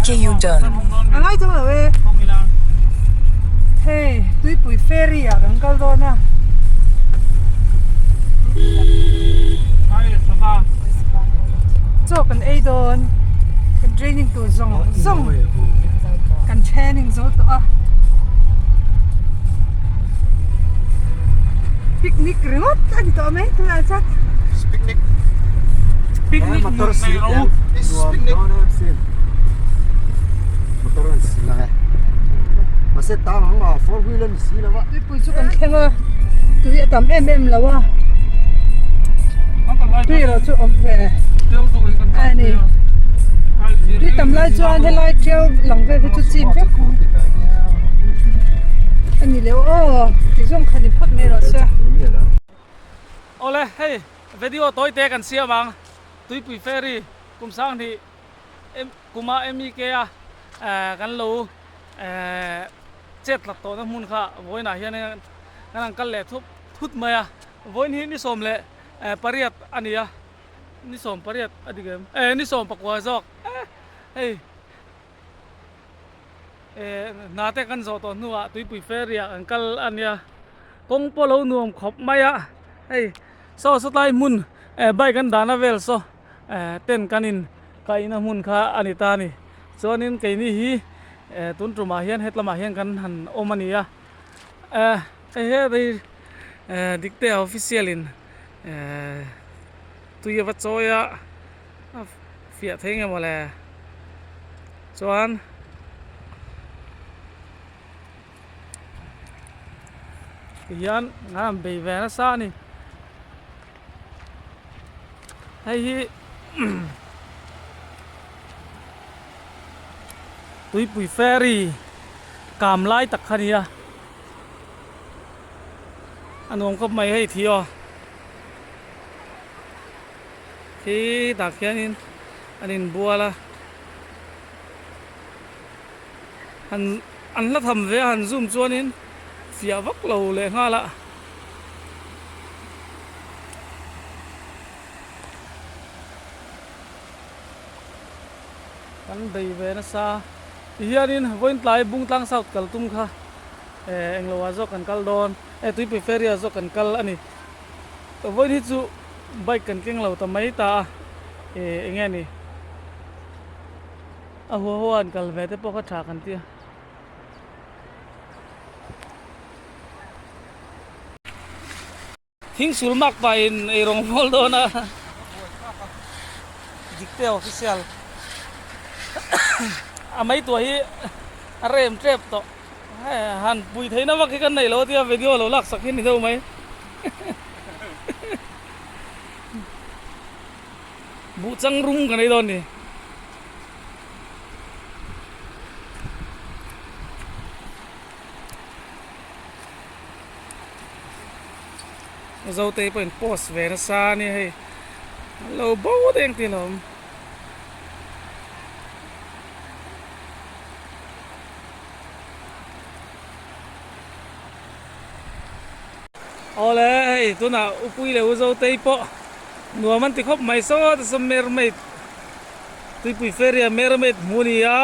U-turn. A ngai chang lo e. Hei tuipui ferry ah kan kal dawn a. Chaw kan ei dawn. Kan training tur zawng zawng kan training zo tawh a. Picnic ringawt a ni tawh mai tunah chuan. Picnic. Picnic motor seat em. Picnic. Motor an sil ang e. Mahse tang ang a four wheel a ni si lo a. Tuipui chu kan thleng a, tui a tam em em lo a. Tui erawh chu awm ve a ni. Tui tam lai chuan helai tiau lang vel hi chu chim vek a ni leh aw ti zawng khan in phawt mai rawh se. Awle hei video tawi te kan siam ang tuipui ferry kum sanghnih kuma MEK a kan lo chet tlat tawhna hmun kha vawiinah hian kan han kal leh thup thut mai a vawiin hi ni sawm leh pariat a ni a ni sawm pariat a dik em eh ni sawm pakua zawk hei eh hna te kan zawh tawh hnuah tuipui ferry ah kan kal a nia kawng pawh lo nuam khawp mai a hei saw sawtlai hmun eh bike an dahna vel saw eh tent kan in kaihna hmun kha a ni ta a ni chuanin keini hi eh tun tumah hian hetlamah hian kan han awm a ni a eh hei he eh dikte official in eh tui a va chawi a a fiah thei nge maw le chuan tihian an han bei ve nasa a ni hei hi tuipui ferry kam lai tak kha a ni a a nuam khawp mai hei thi aw. Khi tah khianin an inbual a, han an hla tham ve a han zoom chuanin fiah vak lo leh nghal a. Kan bei ve nasa tihianin vawiin tlai Bungtlang South kal tum kha eh englo ah zawk kan kal dawn eh Tuipui Ferry ah zawk kan kal a ni. Vawiin hi chu bike kan keng lo ta mai ta a eh eng nge ni a hua hua an kal ve te pawh kha tha kan tia thing sul mak pah in ei rawng mawl dawn a dikte official a mai tuah hi a rem tep tawh. Han pui theihna vak hi kan neih lo a tia video lo lak sak hi ni deuh mai. Buh chang rum ka nei dawn ni. Zote pawhin post ve nasa a nia hei. An lo bo deng tih a awm. Awle hei tunah upui leh uzotei pawh nuam an ti khawp mai saw ta saw mermaid tuipui ferry a mermaid hmu a ni a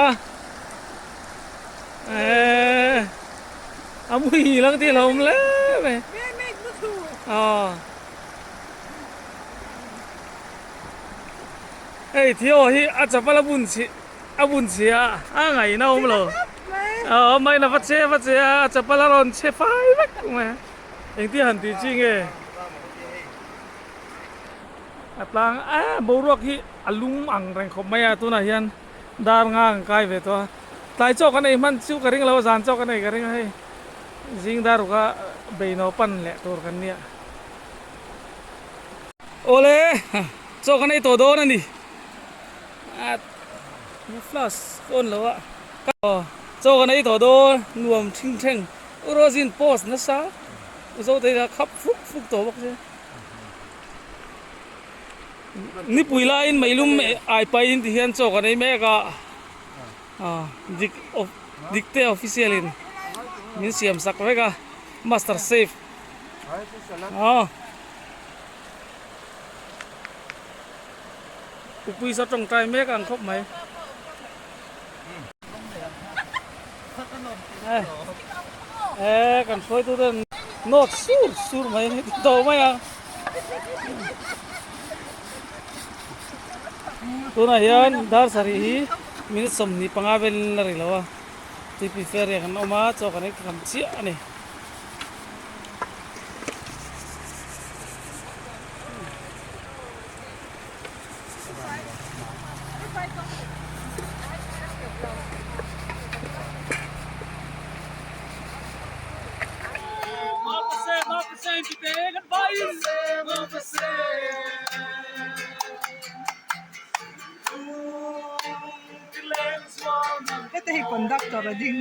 eee a muhil ang tih a lo awm hle mai aw. Hei Theo hi a chapal a bun chih a bun chih a a ngaihna awm lo aw main a va che va che a a chapal a rawn che fai vek mai a engtin han tih chi nge a tlang a boruak hi a lum ang reng khawp mai a tunah hian dar nga ang kai ve tawh a tlai chaw kan ei hman chu ka ring lo a zan chaw kan ei ka ring a hei zing dar ruka beino pan leh tur kan nia awle. Chaw kan ei tawh dawn a ni. A flash ka on lo a. Chaw kan ei tawh dawn nuam thing thleng. U Rosin post nasa. U Zotei kha khap fuk fuk tawh bawk se. Nipui laiin meilum ai paiin ti hian chaw kan ei mek a. Dik Dikte official in min siam sak vek a. Master safe. Upui saw tawngtai mek ang khawp mai. Eh kan hruaitu ten nawt sur sur mai a ni tawh mai a. Tunah hian dar sarih hi minute 25 velin a ri lo a. Tuipui ferry ah kan awm a chaw kan ei tham chiah a ni. Heta hi conductor a ding.